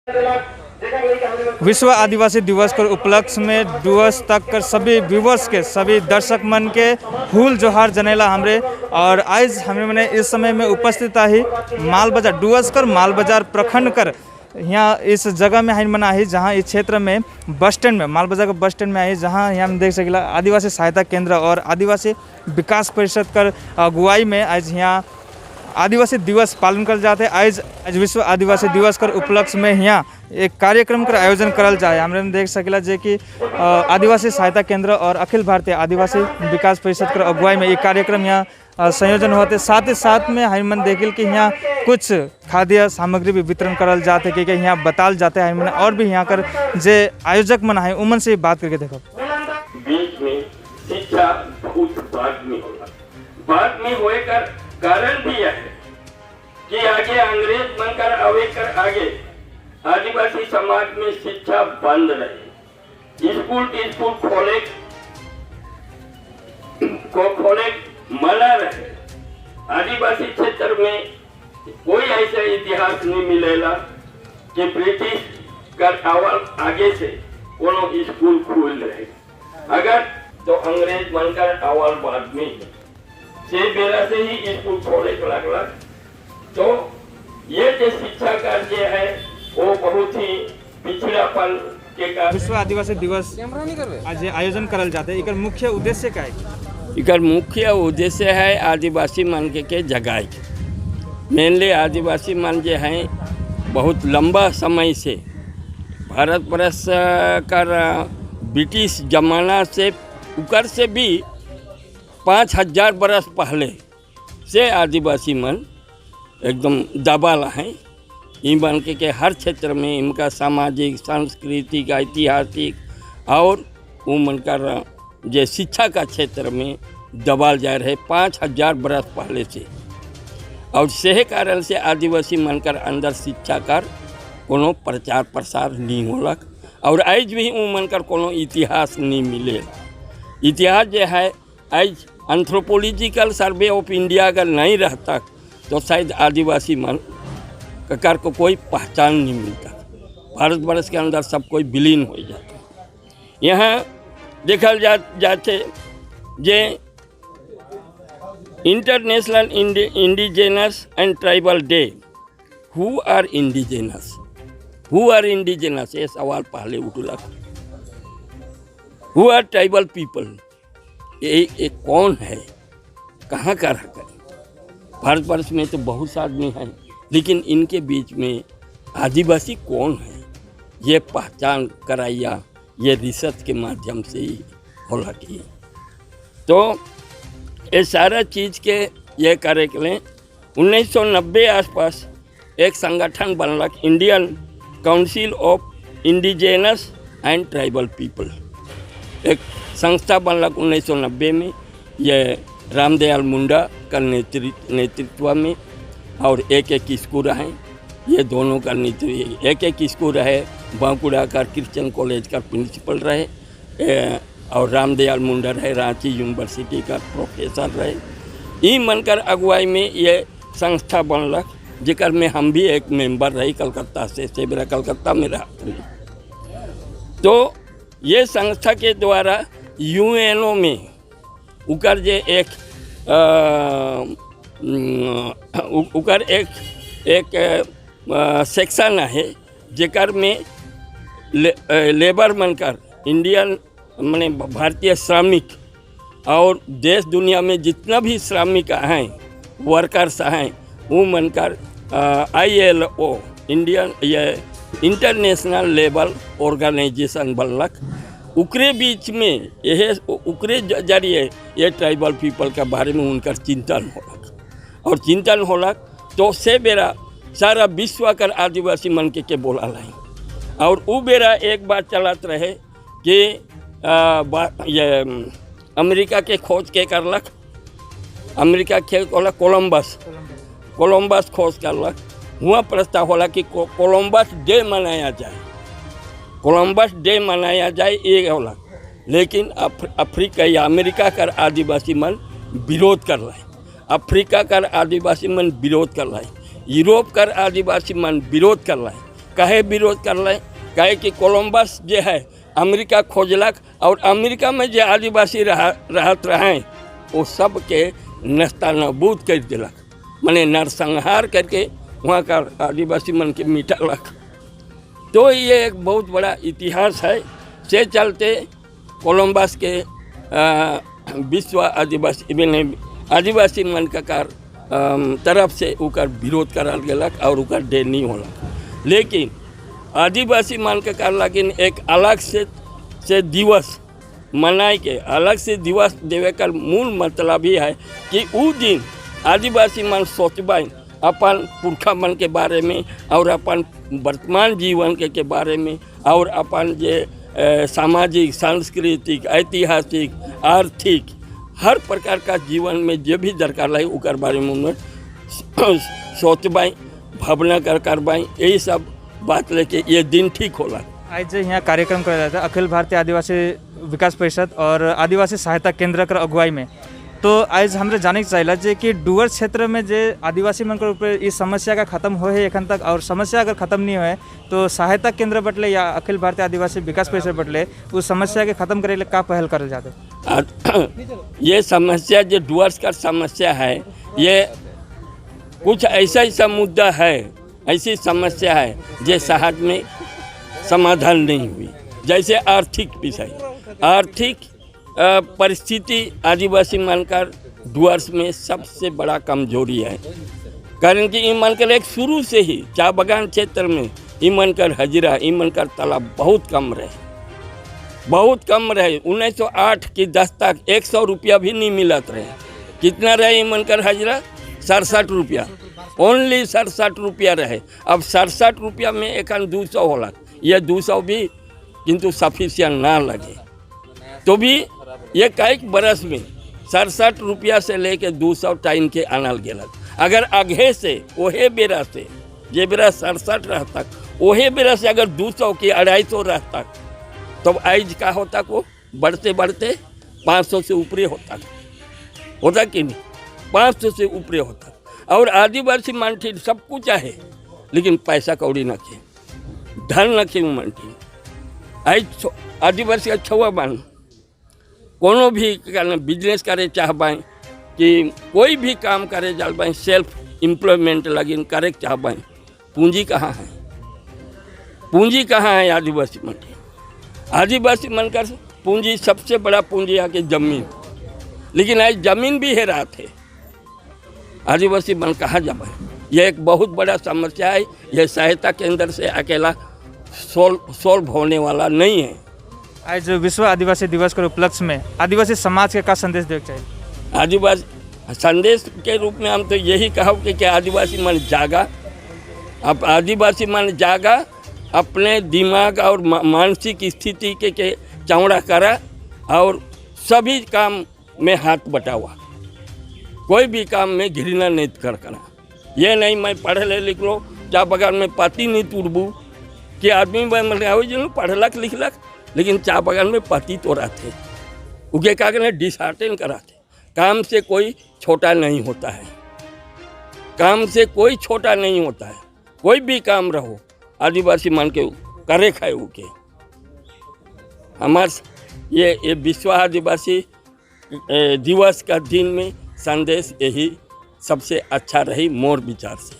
विश्व आदिवासी दिवस के उपलक्ष्य में डुअर्स तक कर सभी व्यूवर्स के, सभी दर्शक मन के हुल जोहार जनेला हमरे। और आज हमरे मने इस समय में उपस्थित आही माल बाजार, डुअर्स कर माल बाजार प्रखंड कर यहाँ इस जगह में हन मना आई, जहाँ इस क्षेत्र में बस स्टैंड में, माल बाजार के बस स्टैंड में आई, जहाँ यहाँ हम देख सकिला आदिवासी सहायता केंद्र और आदिवासी विकास परिषद कर अगुवाई में आज यहाँ आदिवासी दिवस पालन करल जाते है। आज आज विश्व आदिवासी दिवस कर उपलक्ष्य में यहाँ एक कार्यक्रम कर आयोजन करल जाए। हमरे में देख सकिला जे कि आदिवासी सहायता केंद्र और अखिल भारतीय आदिवासी विकास परिषद कर अगुवाई में एक कार्यक्रम यहाँ संयोजन होते। साथ ही साथ में हम मन देखिल कि यहाँ कुछ खाद्य सामग्री भी वितरण करल जाते कि यहाँ बताल जाते हैं। मन और भी यहाँ कर जे आयोजक मन है, उमन से बात करके देखो। बीच में शिक्षा बहुत बाद में होला। बाद में होए कर कारण भी यह है कि आगे अंग्रेज बनकर आवे कर आगे आदिवासी समाज में शिक्षा बंद रहे, स्कूल स्कूल खोले को खोले मना रहे। आदिवासी क्षेत्र में कोई ऐसा इतिहास नहीं मिलेला कि ब्रिटिश कर आवल आगे से कोनो स्कूल खुल रहे। अगर तो अंग्रेज बनकर आवल बाद में ही से बेरा से ही स्कूल खोले के लगला। तो ये जो शिक्षा का जो है, वो बहुत ही पिछड़ापन के कारण। विश्व आदिवासी दिवस आज जे आयोजन करल जाते है, एकर मुख्य उद्देश्य का है? एकर मुख्य उद्देश्य है आदिवासी मन के जगाए। मेनली आदिवासी मन जो हैं, बहुत लंबा समय से, भारतवर्ष कर ब्रिटिश जमाना से, उकर से भी 5000 बरस पहले से आदिवासी मन एकदम दबाला हैं। ई मन के हर क्षेत्र में इनका सामाजिक, सांस्कृतिक, ऐतिहासिक और वो मन कर जे शिक्षा का क्षेत्र में दबाल जा रहे 5000 बरस पहले से। और सही कारण से आदिवासी मन कर अंदर शिक्षा कर कोनो प्रचार प्रसार नहीं होलक और आज भी उ मन कर कोनो इतिहास नहीं मिले। इतिहास जो है, आज एंथ्रोपोलॉजिकल सर्वे ऑफ इंडिया अगर नहीं रहता तो शायद आदिवासी मन ककार को कोई पहचान नहीं मिलता। भारतवर्ष के अंदर सब कोई विलीन हो जाता। यहाँ देखल जा जाते जे International Indigenous and Tribal Day, who are indigenous? Who are indigenous? ये सवाल पहले उठलक। Who are tribal people? ये कौन है, कहाँ का रहकर? भारतवर्ष में तो बहुत से आदमी हैं, लेकिन इनके बीच में आदिवासी कौन है, ये पहचान कराइया ये रिसर्च के माध्यम से ही होला। की तो ये सारा चीज़ के ये करे के लिए 1990 आसपास एक संगठन बनलक, Indian Council of Indigenous and Tribal People। एक संस्था बनलक 1990 में, ये रामदयाल मुंडा का नेतृत्व में और एक एक किस्कू रहे। ये दोनों का नेतृत्व, एक एक किस्कू रहे, बांकुड़ा का क्रिश्चियन कॉलेज का प्रिंसिपल रहे और रामदयाल मुंडा रहे, रांची यूनिवर्सिटी का प्रोफेसर रहे। ई मनकर अगुवाई में ये संस्था बनलक, जेकर में हम भी एक मेंबर रही कलकत्ता से मेरा कलकत्ता में रहा रही। तो ये संस्था के द्वारा यूएनओ में उकर जे एक उकर एक एक सेक्शन है, जेकर में लेबर मनकर, इंडियन माने भारतीय श्रमिक और देश दुनिया में जितना भी श्रमिक हैं, वर्कर्स हैं, वो मनकर आईएलओ, इंडियन ये इंटरनेशनल लेबर ऑर्गेनाइजेशन बनलक। उकरे बीच में यह उकरे जरिए ये ट्राइबल पीपल के बारे में उनकर चिंतन होलक और चिंतन होलक तो से बेरा सारा विश्व कर आदिवासी मन के बोला लाई। और उ बेरा एक बात चलत रहे कि ये अमेरिका के खोज के करलक? अमेरिका के होला कोलंबस। कोलंबस खोज करलक। हुआ प्रस्ताव होला कि कोलंबस डे मनाया जाए, कोलंबस डे मनाया जाए, ये होला। लेकिन अफ्रीका या अमेरिका कर आदिवासी मन विरोध कर रहे, अफ्रीका कर आदिवासी मन विरोध कर रहे, यूरोप कर आदिवासी मन विरोध कर रहे। काहे विरोध करले? काहे कि कोलंबस जे है अमेरिका खोजलक और अमेरिका में जे आदिवासी रहा रहत रहे, वो सब के नस्ता नाबूद कर दिलक, माने नरसंहार करके वहाँ का आदिवासी मन के मिटलक। तो ये एक बहुत बड़ा इतिहास है। से चलते कोलंबस के विश्व आदिवासी माने आदिवासी मन का कार तरफ से ओकर विरोध करल गेलक और ओकर डे नहीं होला। लेकिन आदिवासी मन के कार लेकिन एक अलग से दिवस मनाए के, अलग से दिवस देवे का मूल मतलब ही है कि उ दिन आदिवासी मन सोचबाई अपन पुरखा मन के बारे में और अपन वर्तमान जीवन के बारे में और अपन जे सामाजिक, सांस्कृतिक, ऐतिहासिक, आर्थिक, हर प्रकार का जीवन में जो भी दरकार है, ओकर बारे में उन्हें सोचबाई, भावना कर करबाई। यही सब बात लेके ये दिन ठीक होला। आज जे यहाँ कार्यक्रम करल जाता है अखिल भारतीय आदिवासी विकास परिषद और आदिवासी सहायता केंद्र कर अगुवाई में, तो आज हमरे जाने के चाहिए जे कि डुअर क्षेत्र में जे आदिवासी मन के ऊपर इस समस्या का खत्म हो है एखन तक और समस्या अगर खत्म नहीं हो तो सहायता केंद्र बटले या अखिल भारतीय आदिवासी विकास परिषद बटले उस समस्या के खत्म करे का पहल करल जाते? ये समस्या जो डुअर्स का समस्या है, ये कुछ ऐसा ऐसा मुद्दा है, ऐसी समस्या है जो शहर में समाधान नहीं हुई। जैसे आर्थिक विषय, आर्थिक परिस्थिति आदिवासी मानकर डुअर्स में सबसे बड़ा कमजोरी है, कारण कि ई मानकर एक शुरू से ही चा बगान क्षेत्र में ई मानकर हजरा, ई मानकर तलब बहुत कम रहे, बहुत कम रहे। 1908 की 10 तक 100 रुपया भी नहीं मिलत रहे। कितना रहे ई मनकर हजरा? 67 रुपया, ओनली 67 रुपया रहे। अब 67 रुपया में एखन 200 होला। ये 200 भी किंतु सफिशियंट ना लगे, तो भी ये कई बरस में 67 रुपया से लेके 200 टाइम के आनल गेलक। अगर आगे से वहे बेरा से, जे बेरा 67 रहता, वहे बेरा से अगर 200 की 250 रहता, तब आज का होता को बढ़ते बढ़ते 500 से ऊपरे होता, होता कि नहीं? 500 से ऊपरे होता। और आदिवासी मानठी सब कुछ है, लेकिन पैसा कौड़ी न खे, धन न खे मानठी। आज आदिवासी अच्छा मान कोनो भी बिजनेस करे चाहबाई कि कोई भी काम करे जाल, सेल्फ एम्प्लॉयमेंट लगिन करे चाहबाई, पूंजी कहाँ है? पूंजी कहाँ है आदिवासी मन के? आदिवासी मन का पूंजी, सबसे बड़ा पूंजी है कि जमीन, लेकिन आज जमीन भी है रहा थे। आदिवासी मन कहाँ जब है? यह एक बहुत बड़ा समस्या है। यह सहायता केंद्र से अकेला सॉल्व सॉल्व होने वाला नहीं है। आज विश्व आदिवासी दिवस के उपलक्ष्य में आदिवासी समाज के का संदेश देवे के चाहिए? आदिवासी संदेश के रूप में हम तो यही कहो कि आदिवासी मन जागा। अब आदिवासी मन जागा, अपने दिमाग और मानसिक स्थिति के चौड़ा करा और सभी काम में हाथ बटावा। कोई भी काम में घृणा नहीं कर करा। ये नहीं मैं पढ़ ले लिख लो, चा बगान में पाती नहीं तुड़बू कि आदमी जो पढ़लक लिखलक, लेकिन चा बगान में पाती तोड़ा थे, उके का करें, डिसहार्टन कराते। काम से कोई छोटा नहीं होता है, काम से कोई छोटा नहीं होता है। कोई भी काम रहो, आदिवासी मान के करे खाए उके। हमार ये विश्व आदिवासी दिवस का दिन में संदेश यही सबसे अच्छा रही मोर विचार से।